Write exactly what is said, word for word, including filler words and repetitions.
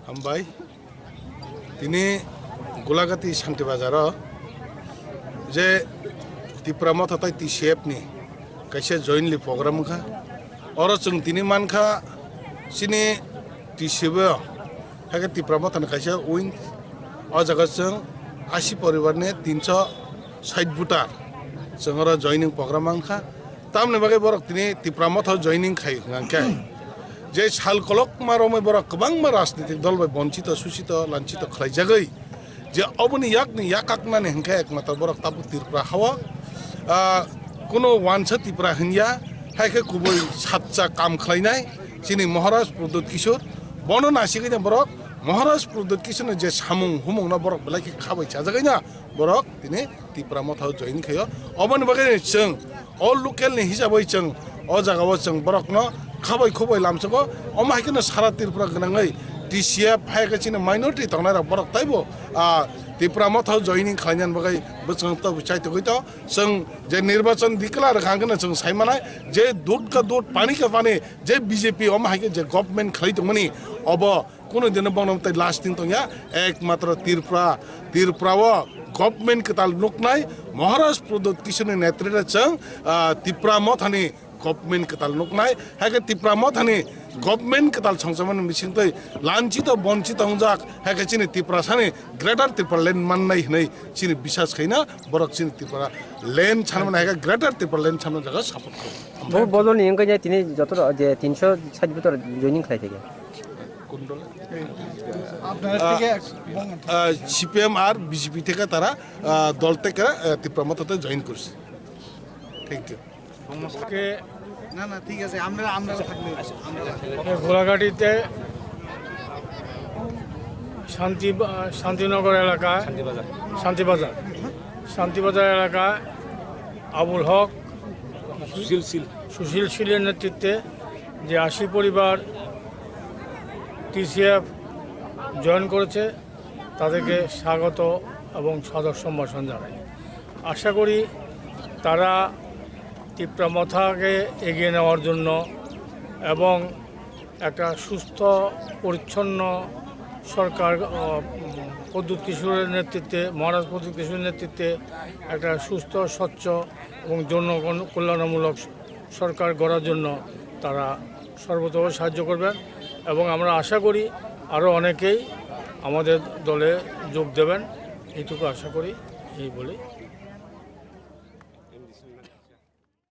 Hambai. Tini Gulagati Santi Bazar o je Tipra Motha tai T C F ni kaisa jointly program wngkha. Oro chwng tini mankha chini T C F o, haikhe Tipra Motha ni kaisa wing. O jaga chwng asi poribar ni tinso sait voter chwng oro joining program wngkha. Tamni bagwi borok tini Tipra Motha joining khai hwnkha khe, je sal kolokma romwi borok kwbangma rajnitik dol bai bonchito, suchito, lanchito khlaijagwi, je oboni yakni yakaknani hwnkhe ekmatro borok tabuk Tripura hao, ah, kuno wansa Tripura hinya, hai khe kubui satsa kam khlainai chini Maharaj Pradyut Kishore, bono nasigwino borok Maharaj Pradyut Kishoreni je samung humungno borok belai khe khabai chajagwino borok tini Tipra Motha o join khaio. Oboni bagwi chwng o local ni hisabwi chwng o jaga o chwng borokno khabai khoboi lamsogo. Omo hai kheno sara Tripura gwnangwi T C F hai khe chini minority tongnai rok borok taibo, ah, Tipra Motha o joining khlainani bagwi bwskango tabuk chaitugwi to. Chwng je nirbachon declare kha hwnkheno chwng sai manai je dut ka dut, pani ka pani, je B J P omo hai khe je government khlai tongmani obo Kunu dino bono tei lasting tongya, ekmatro Tripura, Tripura o government kwtal nuknai, Maharaj Pradyut Kishoreni netrite chwng, ah, Tipra Mothani government kwtal nuknai, hai khe Tipra Mothani government kwtal songchamani bisingtwi lanchito bonchito wngjak, hai khe chini Tiprasani Greater Tipraland mannai hwnwi chini bisas khaina, borok chini Tripura land sanmani hai khe Greater Tipraland sanmani jaga support khaio. Bo bodolni wngkha je tini joto je tinso sait botor joining khlai theke. কোন দলে? আপনার আহ, থেকে এক বঙ্গ। আহ, সিপিএম আর বিজেপি থেকে তারা, আহ, দল থেকে, আহ, তিপ্রা মথাতে জয়েন করছে। Thank you. কে না, না, ঠিক আছে, আমরা, আমরা থাকলে, আমরা এ গোলাঘাটিতে শান্তি, শান্তিনগর এলাকায়, শান্তিবাজার। শান্তিবাজার, শান্তিবাজার এলাকায় আবুল হক, সুশীল শীল। সুশীল শীলের নেতৃত্বে যে আশি পরিবার টিসিএফ জয়েন করেছে, তাদেরকে স্বাগত এবং সাদর সম্ভাষণ জানাই। আশা করি তারা তিপ্রা মথাকে এগিয়ে নেওয়ার জন্য এবং একটা সুস্থ পরিচ্ছন্ন সরকার, আহ, প্রদ্যুৎ কিশোরের নেতৃত্বে, মহারাজ প্রদ্যুৎ কিশোরের নেতৃত্বে একটা সুস্থ, স্বচ্ছ এবং জনগণ কল্যাণমূলক সরকার গড়ার জন্য তারা সর্বতোভাবে সাহায্য করবেন এবং আমরা আশা করি আরও অনেকেই আমাদের দলে যোগ দেবেন, এইটুকু আশা করি। এই বলেই